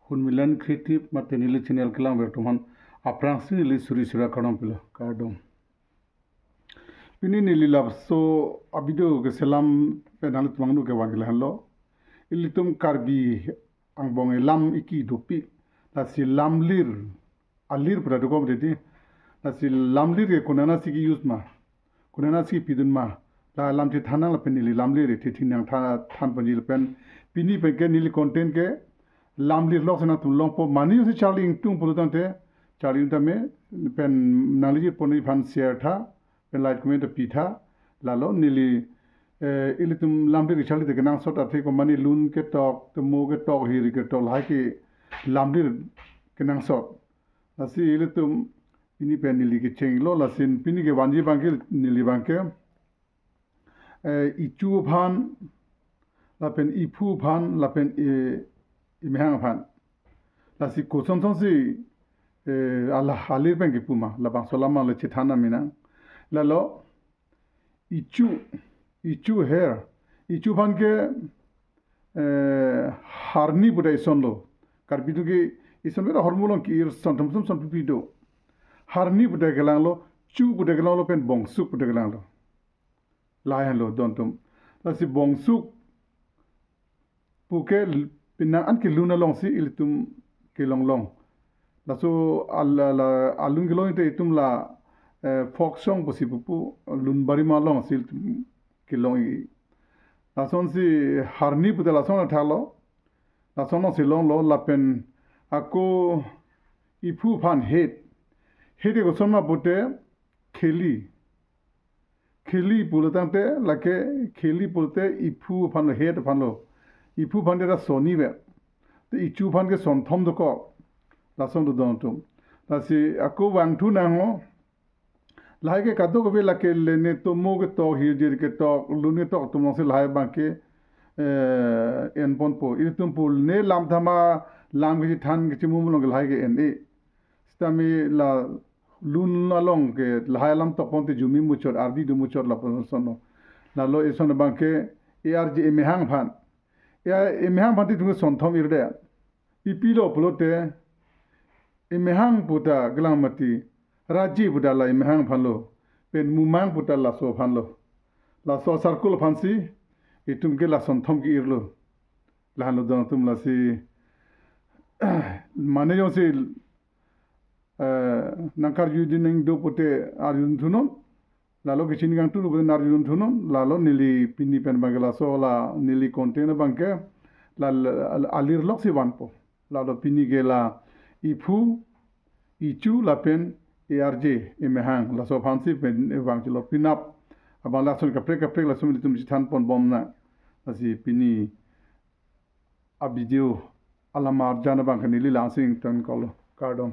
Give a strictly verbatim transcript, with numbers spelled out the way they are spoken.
Hunmilan Creative mate neli channel kelang ver atum aphan aphrangsi neli suri sura kardom pilo, kardom. Pini neli laso a-video keselam pen nanglitum angno kevan ke lahenlo. Ilitum Karbi angbong elam iki dopik. Lasi lamlir, alir pura dokom teti. Lasi lamlir ke konatsi ke-use ma, konatsi kepidun ma, la alam chethan nang lapen neli lamlir titi nangthan, than ponji lapen pini pen ke neli content ke lamlir lok si nangtum longpo. Mane jongsi Charli Ingtung pulo tangte, Charli Ingtung tame pen nangli jit pon aphan share tha, pen like comment pi tha. Lalo neli, eh, ilitum lamlir kecharli te kenangsot athe ko mane lun ketok, tomo ketok, hir ketok, lahai ke lamlir kenangsot. Lasi ilitum pini pen neli kechenglo, lasi pini kevanji abang ke neli abang ke, eh, ichu aphan, lapen iphu aphan, lapen i, imehang aphan. Lasi koson sonsi, eh, ala alir pen kepu ma, labangso alam le chethan nang mi nang. Lalo, ichu, ichu, hair. Ichu aphan ke, eh, harni puta isonlo. Karbi atum ke ison mera hormu along ke-ir son thom thom son pipi do. Harni puta kelanglo, chu puta kelanglo, pen bongsuk puta kelanglo. Lahai henlo don atum. Lasi bongsuk pu ke l-, penang an ke lun alongsi ilitum kelong long. Laso al-, al-, alun kelong te itum la, eh, folk song pusi pupu lun barima alongsi ilitum kelong-i. Lasonsi harni puta lason athalo. Lason alongsi longlo lapen ako iphu aphan het. Het ke koson ma pute kheli. Kheli pulo tangte lake kheli pulote iphu aphanlo, het aphanlo. Iphu aphan ke ta sonni ve. Te ichu aphan ke son thom dokok. Lason do don atum. Lasi ako vangthu nangho. Lahai ke kadokave lake le ne tomo ketok, hirjir ketok, lun ketok atum alongsi lahai abang ke, eh, en ponpo. Ilitum pu ne lam thama, lam kechethan kechemumu along ke lahai ke en-e. Sitame la lun along ke lahai alam tok ponte jumi muchot, ardi do muchot lapuson lo. Lalo ison abang ke A R J emehang aphan. Ya, emehang aphan te itum ke son thom ir de. Pi pilo pulote, emehang puta kelang mati, raji puta la emehang aphanlo, pen mumang puta laso aphanlo. Laso circle aphansi itum ke la son thom ke-irlo. Lahenlo don atum lasi, mane jongsi, eh, nangkarjudun nang do pute arjudun thunon. Lalo kechini kangtulu pute arjudun thunon. Lalo neli pini pen abang ke laso la neli content abang ke la, la, la alir loksi vanpo. Lalo pini ke la iphu, ichu lapen A R J emehang laso aphansi pen vangchelo, penap abang lason kaprek kaprek lason ilitum chethan pon bom nang. Lasi pini a-video alam arjan abang ke neli la-ansi ingtonkoklo. Kardom.